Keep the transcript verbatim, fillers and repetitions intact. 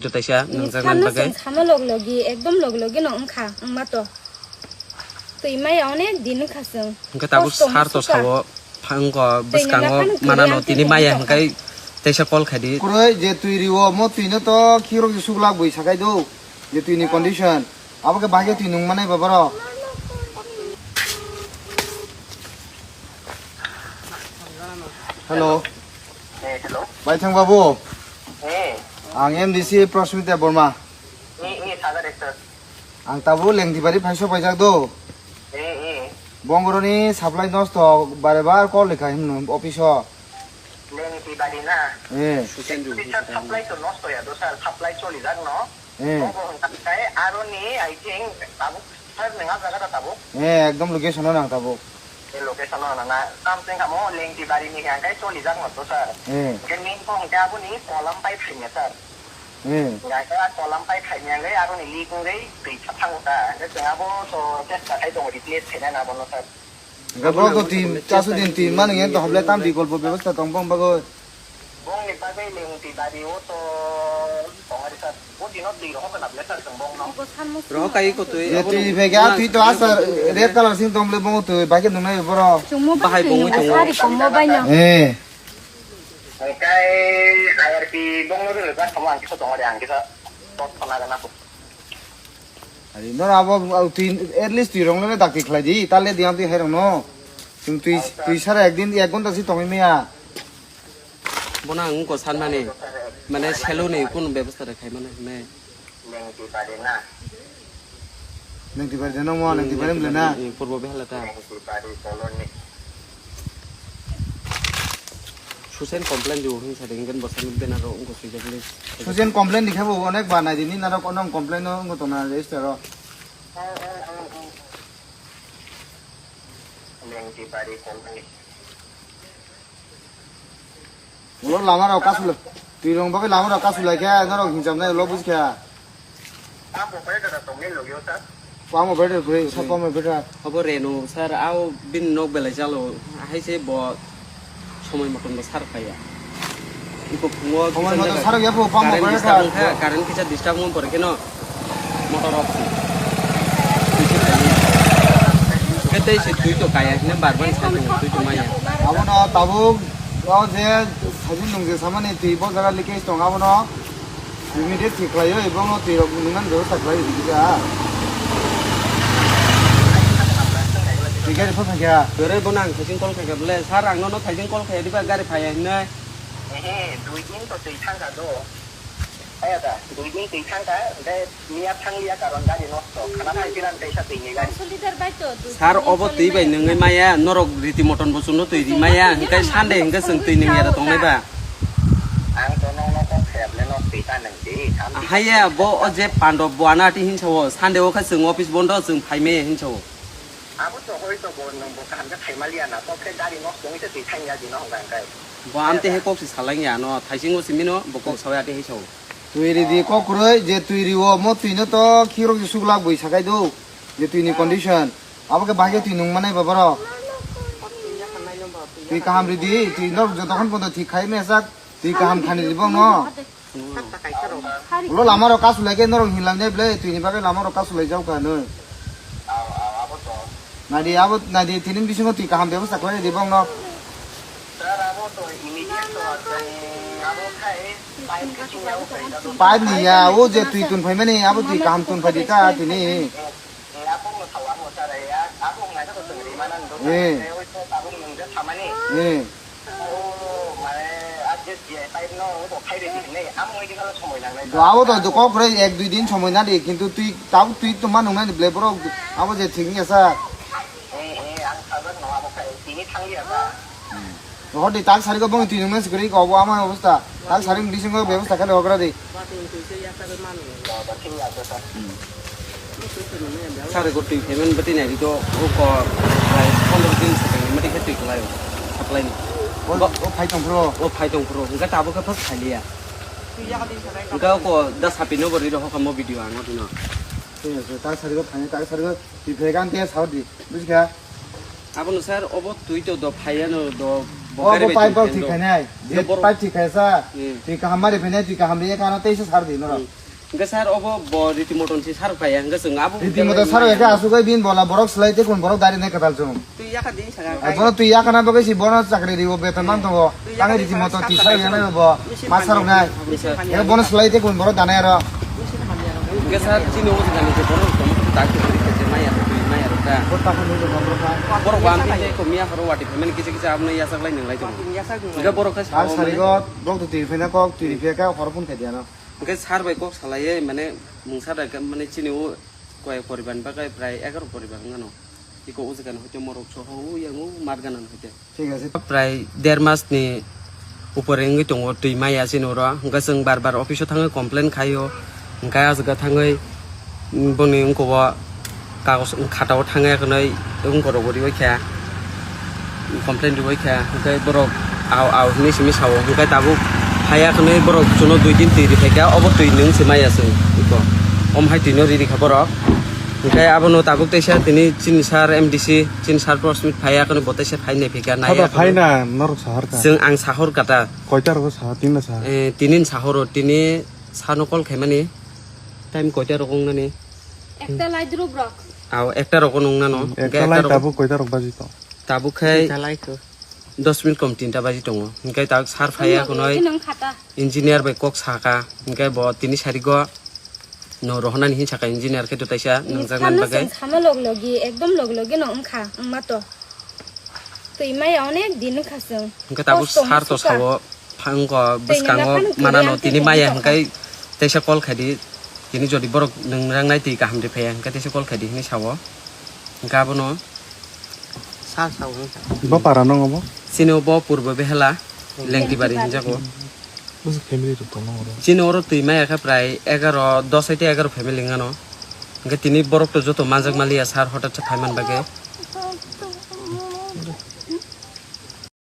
Jotaisa nangjaknani bagwi. Sama log logi, ekdom log logi no wngkha, wngma to. Twi maya onek din wngkha chwng. Hwnkhe tabuk sar to sawo, phangko bwskango manano tini maya hwnkhe teisa call khaidi. Kwrwi je twi riwo, mo twi no to khirok je suglak bwi sakai do, je twi ni condition. Abo khe bahai khe twi nung manai ba borok. Hello. Eh, hello. Baithang babu. Eh. Ang M D C Prasmita Borma. Eh, eh, sagar sir. Ang tabuk Lengtibari phaiso paijak do. Eh, eh. Bongoroni supply nosto bare bar call likha himno office o. Lengtibari na? Eh. Sir, supply to nosto ya do sir, supply choli jak no. Eh. Obo hwnkha khe aroni, I think, tabuk sir nwng ah jaga da tabuk? Eh, ekdom location o nang tabuk. Eh, location o nang na. Something kamo Lengtibari ni hwnkha khe choli jak no to sir. Eh. Hwnkhe main ko hwnkha aboni kolam pai phaimya sir. Eh. Hwnkha khe a kolam pai phaimya hwnkhe aroni leak wngwi twi thango ta. Hwnkhe chwng abo to chesta khai tongo replace khaina na bono sir. Hwnkhe borok to twi chasu din twi manu yen to hoble tam bikolpo bebosta tong bong bagwi. Bongni bagwi Lengtibari o to tongari sir. O dino twi rohor kana ble sir chwng bongno. Rohor kai ko twi. Ye twi phege a twi to asa red colour sing tong ble bongo twi bai khe nungnai borok. Bahai bongwi tongo. Sari komo bai no. Eh. Kai I R P bongno rwle jak kamo ang kisa tongari ang kisa tot khona gana. Ari nor abo, abo twi, at least twi rong le dakti khlai di, ta le di ang twi hai rong no. Chwng twi, twi sara ekdin ek ghonta si tongwi maya. Bono ang wngkha sanmani, mane selo ni kunu bebosta de khai mano hinwi. Neng twi pari na? Neng twi pari de no mo, neng twi pari mle na? Purbo behala ta. Neng twi pari koloni. Susen complain di hwn sa de, hingken bo sami bena ro wngkha sui jak le. Susen complain di khe bo onek ba nai di ni narok onong complain no wngkha tong na register o. Neng di bari complain. Ulo lama rok kasu le. Twi rong bagwi lama rok kasu lai khe norok hinjam nai ulo buj khe. Pam operator da tongni logio ta. Pam operator kwrwi, sa pam operator. Obo Renu sir, ao bini nok belai jalo, hai se bo somoi moton bo sar phaiya. Iko phungo somoi moton sar ya bo pam operator. Current disturb wngkha, current kisa disturb wng pore kheno motor off se. Khe tei se twi to kaya hine bar bar sa twi to maya. Abono tabuk o je sajin nung je samani twi bo jaga leakage tong abono. Immediate thik khlaio, ibongno twi rok nungmani bebosta khlai rwdi kisa. Twi gari pha thangkha. Kwrwi bono ang thaising call khaikha bwle, sir, ang nono thaising call khaiya diba gari phaiya hinwi. Ehe, dui din to twi thangkha do. Aya da, dui din twi thangkha, hwnkhe miya thangliya karon gari nosto. Khana thai philan kaisa twi ni gari. Sir, obo twi bai nungwi maya, norok riti moton bo chwngno twi ri maya, hwnkhe Sunday hwnkhe chwng twi nungya da tongnai ba. Ang to nokno kok khayable nok twi ta nung di. Haiya, bo o je Pandop bo anati hinsa o, Sunday o khe chwng office bondo, chwng phai maya hinsa o. Abo to hoi to bo nung bo kaham khe phai maliya na, kok khe gari nok tongwi se twi thangya di no hwnka hwnkhe. Bo amte he kok se salangya no, thaisingo simino bo kok sawi ate he sao. Twi ridi kok kwrwi, je twi rio, mo twi no to khirok je suglak bwi sakai do, je twi ni condition. Abo khe bahai khe twi nung manai ba borok. Twi kaham ridi, twi norok jotokhon pondo thik khai mesa, twi kaham khani ribong no. Ulo lama rok kasu lai khe norok hinlai nai ble, twi ni bagwi lama rok kasu lai jak kha nwi. Nadi abo, nadi tini bisingo twi kaham bebosta khlai di bong no. Pipe ni ya, o je twi tun phai mani, abo twi kaham tun phai di ta tini. Eh. Eh. Abo to kok kwrwi ek dui din somoi nadi, kintu twi tabuk twi tongma nungnai ni ble borok abo je thik wngya sa. Hodi tak sari ko bong twi nungnai si kwrwi ko abo ama obostha. Tak sari bisingo bebosta khe logra di. Sari ko twi payment bati nai to o ko pondro din sa tang mati khe twi klai o supply ni. O phai tong phro. O phai tong phro. Hingke tabuk khe phas khaliya. Hingke o ko da sapi no bori roho kamo video ano dino. Thik ase, tak sari ko phai, tak sari ko twi phekan te saudi. Bujikha? Abono sir, obo twi to do phaiya no do Bo bo pipe bo thik khainai. Je pipe thik khaisa. Hmm. Twi kaham mari phainai, twi kaham riya kana teisa sar di norok. Hmm. Hwnkhe sir, obo bo riti moton se sar phaiya, hwnkhe chwng abo riti moton sar ya khe asugwi bin bola borok slai te kun borok dari nai kwtal chwng. Twi yakha di saka. Bono twi yakha na bagwi si bono chakri riwo beton man tongo. Twi yakha di saka. Tang riti moton twi sar ya na bo. Machine ma sar nai. Machine ma ya bono slai te kun borok danai aro. Hwnkhe sir, chini o jagani je borok tong tak tak ri khe maya twi maya rok ta. Borok wan twi ko miya horo wati phaimani kisa kisa abono yasak lai nang lai tongo. Hwnkhe borok khe ar sarigo borok twi phaina kok twi riphiya khe horo phone khai diya no. Hwnkhe sir bai kok salaiwi mane mungsa da mane chini o koi poribar ni bagwi prai egaroh poribar wngano. Iko o jagani hoite morok soho o yang o mat gana hoite. Thik ache. Prai der mas ni upore wngwi tongo twi maya chini oro. Hwnkhe chwng bar bar office o thangwi complain khaio. Hwnkhe ah jaga thangwi boni wngkha o kagos khata o thangwi khwnwi wngkha rok bo riwi kha. Complain riwi kha, hwnkhe borok au au hinwi simi sao, hwnkhe tabuk haya khwnwi borok chuno dui din twi riphai kha, obo twi nwng se maya chwng iko. Om hai twi no riri kha borok. Hwnkhe abono tabuk teisa tini chini sir M D C, chini sir Prosh Meet phaiya khwnwi bo teisa phai nai phai kha, naiya khwnwi. Phaina norok sahar kha. Chwng ang sahor kha ta. Koita rogo sahar, tini sahar. Eh, tini sahoro, tini sano call khaimani. Time koita rogo wngnani? Ekta lai drop rok. Au, ekta rogo wngnano. Hmm, hwnkhe ekta lai ekta rogo. Tabuk koita rok baji to? Tabuk khai dos minute kom tinta baji tongo. Hwnkhe tak sir phaiya khwnwi engineer bai kok saka. Hwnkhe bo tini sarigo no rohonani hin saka engineer khe to taisa nangjaknani bagwi. Sama log logi, ekdom log logi no wngkha, wngma to. Twi maya onek din wngkha chwng. Hwnkhe tabuk sir to sao. Phangko bwskango manano tini maya hwnkhe teisa call khaidi, tini jodi borok nwng rangnai twi kaham ri phaiya hwnkhe teisa call khaidi hinwi sao. Hwnkhe abono sa sao hwnkhe. Bo para nongo bo? Chini bo Purbo Behela, Lengtibari hinjago. Bwswk family rok tongo oro? Chini oro twi maya khe prai egaro, dos hai tei egaro family wngano. Hwnkhe tini borok to joto manjak maliya sir hotat se phaiman bagwi.